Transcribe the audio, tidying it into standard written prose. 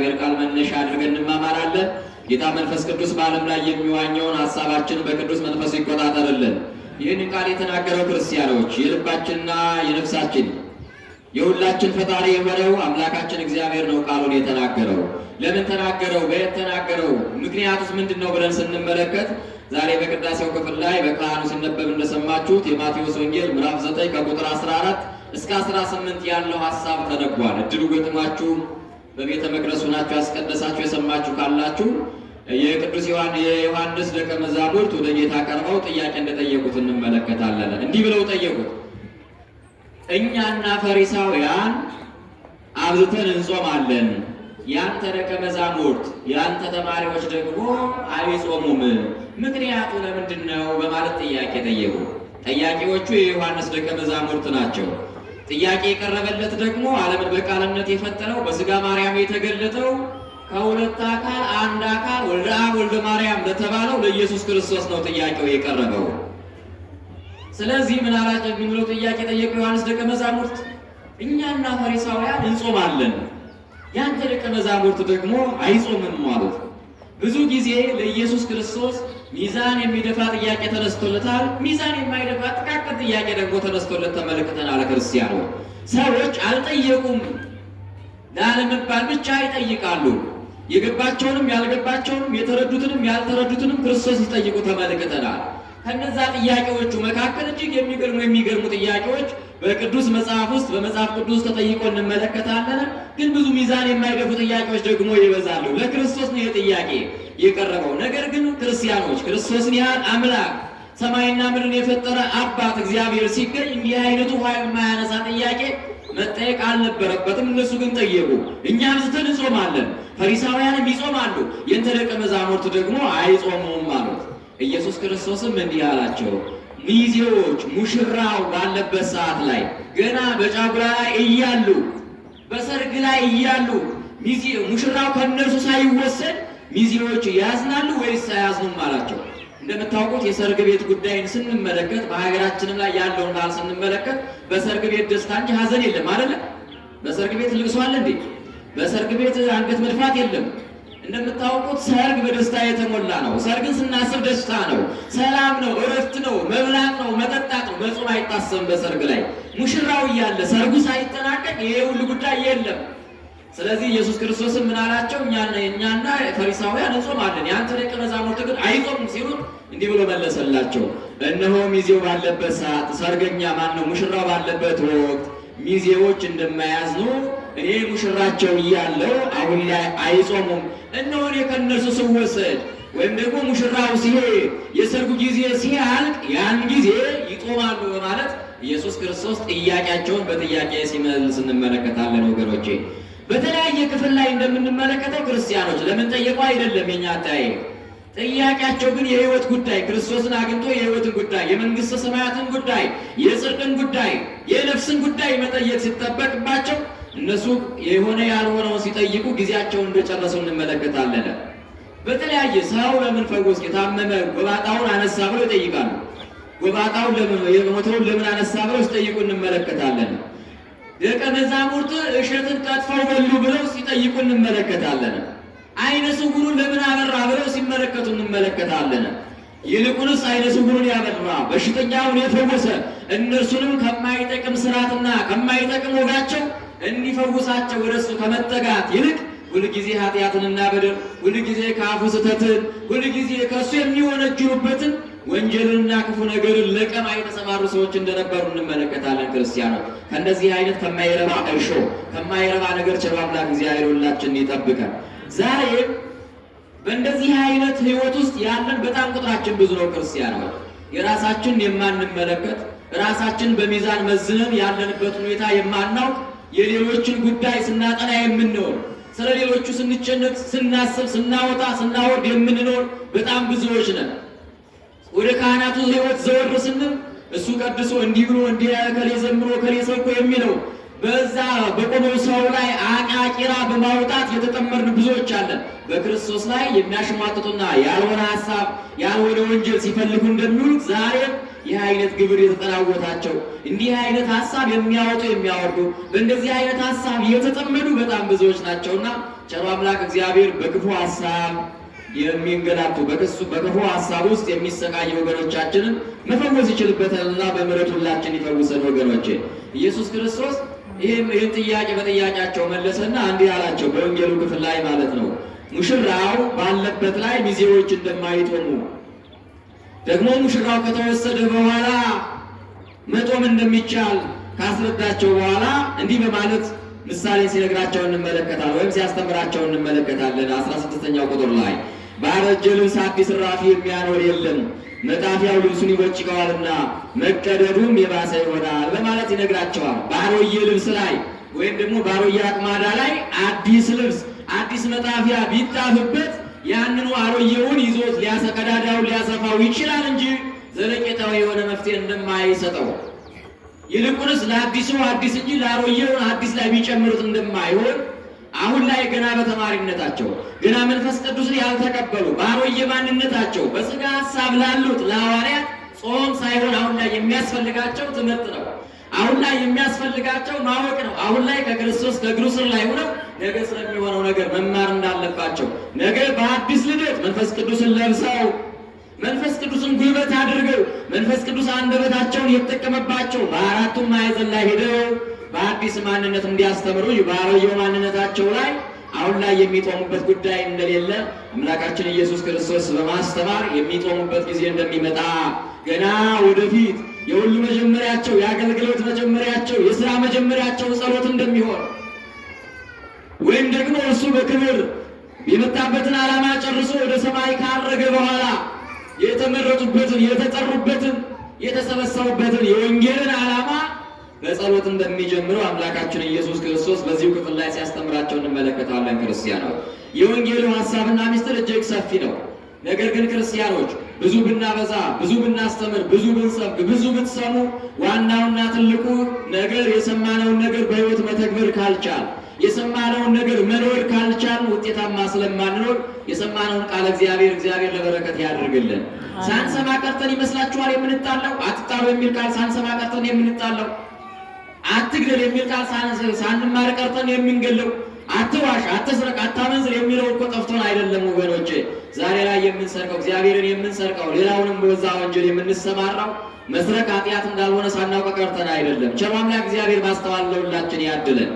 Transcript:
የእግዚአብሔር ቃል መነሻ አድርገን እንማማራለን። ጌታ መንፈስ ቅዱስ በዓለም ላይ የሚዋኘውን ሀሳባችንን በቅዱስ መንፈሱ ይቆጣጠርልን። ይህንን ቃል የተናገረው ክርስቲያኖች የልባችንና የነፍሳችን የሁላችን ፈጣሪ የሆነው አምላካችን እግዚአብሔር ነው። ቃሉን የተናገረው ለምን ተናገረው? በየት ተናገረው? ምክንያቱስ ምንድን ነው ብለን ስንመለከት ዛሬ በቅዳሴው ክፍል ላይ በካህኑ ሲነበብ እንደሰማችሁት የማቴዎስ ወንጌል ምዕራፍ 9 ከቁጥር 14 እስከ 18 ያለው ሀሳብ ተነቧል። እድሉ ገጥሟችሁ በቤተ መቅደሱ ናችሁ ያስቀደሳችሁ የሰማችሁ ካላችሁ የቅዱስ የዮሐንስ ደቀ መዛሙርት ወደ ጌታ ቀርበው ጥያቄ እንደጠየቁት እንመለከታለን። እንዲህ ብለው ጠየቁት። እኛና ፈሪሳውያን አብዝተን እንጾማለን፣ ያንተ ደቀ መዛሙርት ያንተ ተማሪዎች ደግሞ አይጾሙም፣ ምክንያቱ ለምንድን ነው? በማለት ጥያቄ ጠየቁ። ጠያቂዎቹ የዮሐንስ ደቀ መዛሙርት ናቸው። ጥያቄ የቀረበለት ደግሞ ዓለምን በቃልነት የፈጠረው በሥጋ ማርያም የተገለጠው ከሁለት አካል አንድ አካል ወልደ አብ ወልደ ማርያም ለተባለው ለኢየሱስ ክርስቶስ ነው ጥያቄው የቀረበው። ስለዚህ ምን አላቸው? ምን ብለው ጥያቄ ጠየቁ ዮሐንስ ደቀ መዛሙርት? እኛና ፈሪሳውያን እንጾማለን፣ ያንተ ደቀ መዛሙርት ደግሞ አይጾምም አሉት። ብዙ ጊዜ ለኢየሱስ ክርስቶስ ሚዛን የሚደፋ ጥያቄ ተነስቶለታል። ሚዛን የማይደፋ ጥቃቅን ጥያቄ ደግሞ ተነስቶለት ተመልክተናል። ክርስቲያኖ ሰዎች አልጠየቁም ላለመባል ብቻ ይጠይቃሉ። የገባቸውንም ያልገባቸውንም የተረዱትንም ያልተረዱትንም ክርስቶስ ሲጠይቁ ተመልክተናል። ከነዛ ጥያቄዎቹ መካከል እጅግ የሚገርሙ የሚገርሙ ጥያቄዎች በቅዱስ መጽሐፍ ውስጥ በመጽሐፍ ቅዱስ ተጠይቆ እንመለከታለን። ግን ብዙ ሚዛን የማይደፉ ጥያቄዎች ደግሞ ይበዛሉ። ለክርስቶስ ነው ይህ ጥያቄ የቀረበው። ነገር ግን ክርስቲያኖች ክርስቶስን ያህል አምላክ ሰማይና ምድርን የፈጠረ አባት እግዚአብሔር ሲገኝ እንዲህ አይነቱ ውሃ የማያነሳ ጥያቄ መጠየቅ አልነበረበትም። እነሱ ግን ጠየቁ። እኛ አብዝተን እንጾማለን፣ ፈሪሳውያንም ይጾማሉ፣ የእንተ ደቀ መዛሙርት ደግሞ አይጾሙም አሉት። ኢየሱስ ክርስቶስም እንዲህ አላቸው፣ ሚዜዎች ሙሽራው ባለበት ሰዓት ላይ ገና በጫጉላ ላይ እያሉ በሰርግ ላይ እያሉ ሚዜ ሙሽራው ከእነርሱ ሳይወሰድ ሚዜዎች ያዝናሉ ወይስ አያዝኑም አላቸው። እንደምታውቁት የሰርግ ቤት ጉዳይን ስንመለከት በሀገራችንም ላይ ያለውን ባህል ስንመለከት በሰርግ ቤት ደስታ እንጂ ሀዘን የለም አይደለ? በሰርግ ቤት ልቅሶ አለ እንዴ? በሰርግ ቤት አንገት መድፋት የለም። እንደምታውቁት ሰርግ በደስታ የተሞላ ነው። ሰርግን ስናስብ ደስታ ነው፣ ሰላም ነው፣ እረፍት ነው፣ መብላት ነው፣ መጠጣት ነው። መጾም አይታሰብም በሰርግ ላይ ሙሽራው እያለ ሰርጉ ሳይጠናቀቅ ይሄ ሁሉ ጉዳይ የለም። ስለዚህ ኢየሱስ ክርስቶስም ምን አላቸው? እኛና ፈሪሳውያን እንጾማለን፣ የአንተ ደቀ መዛሙርት ግን አይጾሙም ሲሉት እንዲህ ብሎ መለሰላቸው። እነሆ ሚዜው ባለበት ሰዓት ሰርገኛ ማን ነው? ሙሽራው ባለበት ወቅት ሚዜዎች እንደማያዝኑ እኔ ሙሽራቸው እያለሁ አሁን ላይ አይጾሙም። እነሆ እኔ ከእነርሱ ስወሰድ ወይም ደግሞ ሙሽራው ሲሄድ የሰርጉ ጊዜ ሲያልቅ ያን ጊዜ ይጾማሉ በማለት ኢየሱስ ክርስቶስ ጥያቄያቸውን በጥያቄ ሲመልስ እንመለከታለን። ወገኖቼ በተለያየ ክፍል ላይ እንደምንመለከተው ክርስቲያኖች ለምን ጠየቁ አይደለም የኛ አጠያየቅ። ጥያቄያቸው ግን የሕይወት ጉዳይ ክርስቶስን አግኝቶ የሕይወትን ጉዳይ፣ የመንግሥተ ሰማያትን ጉዳይ፣ የጽድቅን ጉዳይ፣ የነፍስን ጉዳይ መጠየቅ ሲጠበቅባቸው እነሱ የሆነ ያልሆነውን ሲጠይቁ ጊዜያቸውን እንደጨረሱ እንመለከታለን። በተለያየ ሰው ለምን ፈወስ፣ የታመመ ጎባጣውን አነሳ ብለው ይጠይቃሉ። ጎባጣውን ለምን የሞተውን ለምን አነሳ ብለው ሲጠይቁ እንመለከታለን። ደቀ መዛሙርት እሸትን ቀጥፈው በሉ ብለው ሲጠይቁ እንመለከታለን። ዓይነ ስውሩን ለምን አበራ ብለው ሲመለከቱ እንመለከታለን። ይልቁንስ ዓይነ ስውሩን ያበራ በሽተኛውን የፈወሰ እነርሱንም ከማይጠቅም ስርዓትና ከማይጠቅም ወጋቸው እንዲፈውሳቸው ወደ እሱ ከመጠጋት ይልቅ ሁልጊዜ ኃጢአትንና በደል፣ ሁልጊዜ ከአፉ ስህተትን፣ ሁልጊዜ ከእሱ የሚወነጅሉበትን ወንጀልንና ክፉ ነገርን ለቀማ የተሰማሩ ሰዎች እንደነበሩ እንመለከታለን። ክርስቲያኖች ከእንደዚህ አይነት ከማይረባ እርሾ ከማይረባ ነገር ቸሩ አምላክ እግዚአብሔር ሁላችንን ይጠብቀን። ዛሬም በእንደዚህ አይነት ሕይወት ውስጥ ያለን በጣም ቁጥራችን ብዙ ነው። ክርስቲያኖች የራሳችንን የማንመለከት ራሳችን በሚዛን መዝነን ያለንበት ሁኔታ የማናውቅ የሌሎችን ጉዳይ ስናጠና የምንኖር ስለ ሌሎቹ ስንጨነቅ፣ ስናስብ፣ ስናወጣ፣ ስናወርድ የምንኖር በጣም ብዙዎች ነን። ወደ ካህናቱ ሕይወት ዘወር ስንል እሱ ቀድሶ እንዲህ ብሎ እንዲህ ከሌ ዘምሮ ከሌ ሰብኮ የሚለው በዛ በቆመው ሰው ላይ አቃቂራ በማውጣት የተጠመርን ብዙዎች አለን። በክርስቶስ ላይ የሚያሽሟጥጡና ያልሆነ ሀሳብ ያልሆነ ወንጀል ሲፈልጉ እንደሚውሉት ዛሬም ይህ አይነት ግብር የተጠናወታቸው፣ እንዲህ አይነት ሀሳብ የሚያወጡ የሚያወርዱ፣ በእንደዚህ አይነት ሀሳብ የተጠመዱ በጣም ብዙዎች ናቸውና ቸሩ አምላክ እግዚአብሔር በክፉ ሀሳብ የሚንገላቱ፣ በክፉ ሀሳብ ውስጥ የሚሰቃዩ ወገኖቻችንን መፈወስ ይችልበታልና በምሕረቱ ሁላችን ይፈውሰን። ወገኖቼ፣ ኢየሱስ ክርስቶስ ይህን ጥያቄ በጥያቄያቸው መለሰና እንዲህ አላቸው፣ በወንጌሉ ክፍል ላይ ማለት ነው። ሙሽራው ባለበት ላይ ሚዜዎች እንደማይጦሙ፣ ደግሞ ሙሽራው ከተወሰደ በኋላ መጦም እንደሚቻል ካስረዳቸው በኋላ እንዲህ በማለት ምሳሌ ሲነግራቸው እንመለከታለን፣ ወይም ሲያስተምራቸው እንመለከታለን። 16ኛው ቁጥር ላይ "ባረጀ ልብስ አዲስ ራፊ የሚያኖር የለም፣ መጣፊያው ልብሱን ይቦጭቀዋልና መቀደዱም የባሰ ይሆናል" በማለት ይነግራቸዋል። በአሮጌ ልብስ ላይ ወይም ደግሞ በአሮጌ አቅማዳ ላይ አዲስ ልብስ፣ አዲስ መጣፊያ ቢጣፍበት ያንኑ አሮጌውን ይዞት ሊያሰቀዳዳው ሊያሰፋው ይችላል እንጂ ዘለቄታዊ የሆነ መፍትሄ እንደማይሰጠው፣ ይልቁንስ ለአዲሱ አዲስ እንጂ ለአሮጌውን አዲስ ላይ ቢጨምሩት እንደማይሆን፣ አሁን ላይ ገና በተማሪነታቸው፣ ገና መንፈስ ቅዱስን ያልተቀበሉ፣ በአሮጌ ማንነታቸው በስጋ ሀሳብ ላሉት ለሐዋርያት ጾም ሳይሆን አሁን ላይ የሚያስፈልጋቸው ትምህርት ነው። አሁን ላይ የሚያስፈልጋቸው ማወቅ ነው። አሁን ላይ ከክርስቶስ ከእግሩ ስር ላይ ሆነው ነገ ስለሚሆነው ነገር መማር እንዳለባቸው፣ ነገ በአዲስ ልደት መንፈስ ቅዱስን ለብሰው፣ መንፈስ ቅዱስን ጉልበት አድርገው፣ መንፈስ ቅዱስ አንደበታቸውን የተጠቀመባቸው በአራቱም ማዕዘን ላይ ሄደው በአዲስ ማንነት እንዲያስተምሩ፣ በአሮጌው ማንነታቸው ላይ አሁን ላይ የሚጦሙበት ጉዳይ እንደሌለ አምላካችን ኢየሱስ ክርስቶስ በማስተማር፣ የሚጦሙበት ጊዜ እንደሚመጣ፣ ገና ወደፊት የሁሉ መጀመሪያቸው፣ የአገልግሎት መጀመሪያቸው፣ የሥራ መጀመሪያቸው ጸሎት እንደሚሆን፣ ወይም ደግሞ እርሱ በክብር የመጣበትን ዓላማ ጨርሶ ወደ ሰማይ ካረገ በኋላ የተመረጡበትን፣ የተጠሩበትን፣ የተሰበሰቡበትን የወንጌልን ዓላማ በጸሎት እንደሚጀምረው አምላካችን ኢየሱስ ክርስቶስ በዚሁ ክፍል ላይ ሲያስተምራቸው እንመለከታለን። ክርስቲያኖች፣ የወንጌሉ ሀሳብና ምስጢር እጅግ ሰፊ ነው። ነገር ግን ክርስቲያኖች፣ ብዙ ብናበዛ፣ ብዙ ብናስተምር፣ ብዙ ብንሰብክ፣ ብዙ ብትሰሙ፣ ዋናውና ትልቁ ነገር የሰማነውን ነገር በሕይወት መተግበር ካልቻል፣ የሰማነውን ነገር መኖር ካልቻል ውጤታማ ስለማንኖር የሰማነውን ቃለ እግዚአብሔር እግዚአብሔር ለበረከት ያድርግልን። ሳንሰማ ቀርተን ይመስላችኋል የምንጣለው? አትጣሉ የሚል ቃል ሳንሰማ ቀርተን የምንጣለው? አትግደል የሚል ቃል ሳንማር ቀርተን የምንገለው? አትዋሽ፣ አትስረቅ፣ አታመንዝር የሚለው እኮ ጠፍቶን አይደለም ወገኖቼ። ዛሬ ላይ የምንሰርቀው፣ እግዚአብሔርን የምንሰርቀው፣ ሌላውንም በዛ ወንጀል የምንሰማራው መስረቅ ኃጢአት እንዳልሆነ ሳናውቅ ቀርተን አይደለም። ቸሩ አምላክ እግዚአብሔር ማስተዋል ለሁላችን ያድለን።